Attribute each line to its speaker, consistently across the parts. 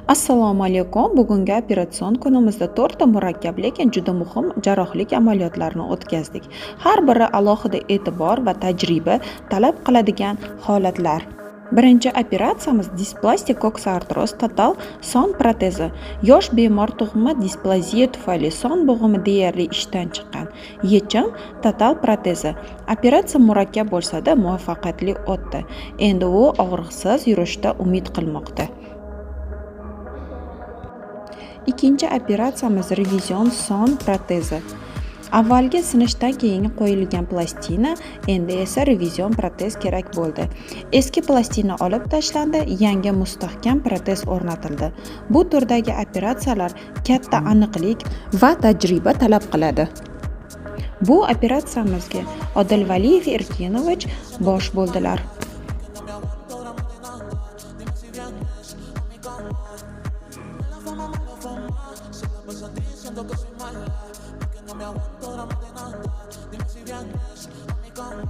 Speaker 1: Assalomu alaykum. Bugungi operatsion kunimizda to'rtta murakkab, lekin juda muhim jarrohlik amaliyotlarini o'tkazdik. Har biri alohida e'tibor va tajriba talab qiladigan holatlar. Birinchi operatsiyamiz displastik koksartroz, total son protezi. Yosh bemor tug'ma displaziya tufayli son bo'g'imi deyarli ishdan chiqqan. Yechim total protezi. Operatsiya murakkab bo'lsa-da, muvaffaqiyatli o'tdi. Endi u og'riqsiz yurishda umid qilmoqda. Ikkinchi operatsiyamiz revizion son protezi. Avvalgi sinishdan keyin qo'yilgan plastina, endi esa revizion protez kerak bo'ldi. Eski plastina olib tashlandi, yangi mustahkam protez o'rnatildi. Bu turdagi operatsiyalar katta aniqlik va tajriba talab qiladi. Bu operatsiyamizga Odilvaliyev Erkinovich bosh bo'ldilar.
Speaker 2: Se la pasan diciendo que soy mala, porque no me aguanto drama de nada. Dime si vienes a mi cama.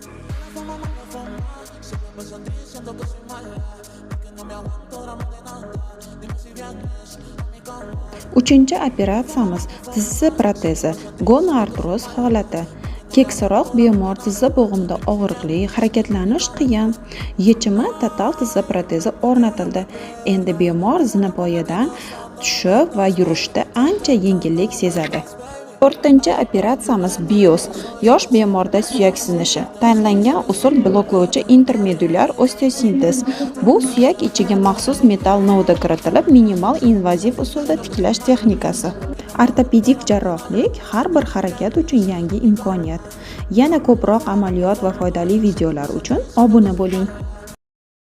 Speaker 2: Me la fumo, me la fumo. Se la pasan diciendo que soy mala, porque no me aguanto drama de nada. Dime si vienes a mi cama.
Speaker 1: Uchinchi operatsiyamiz tizza protezi, gonoartroz holati. Keksaroq bemor tizza bo'g'imida og'riqli, harakatlanish qiyin. Yechimi total tizza protezi o'rnatildi. Endi bemor zinapoyadan tushib va yurishda ancha yengillik sezadi. To'rtinchi operatsiyamiz BIOS, yosh bemorda suyak sinishi. Tanlangan usul bloklovchi intramedulyar osteosintez. Bu suyak ichiga maxsus metall novda kiritilib, minimal invaziv usulda tiklash texnikasi. Ortopedik jarrohlik har bir harakat uchun yangi imkoniyat. Yana ko'proq amaliyot va foydali videolar uchun obuna bo'ling.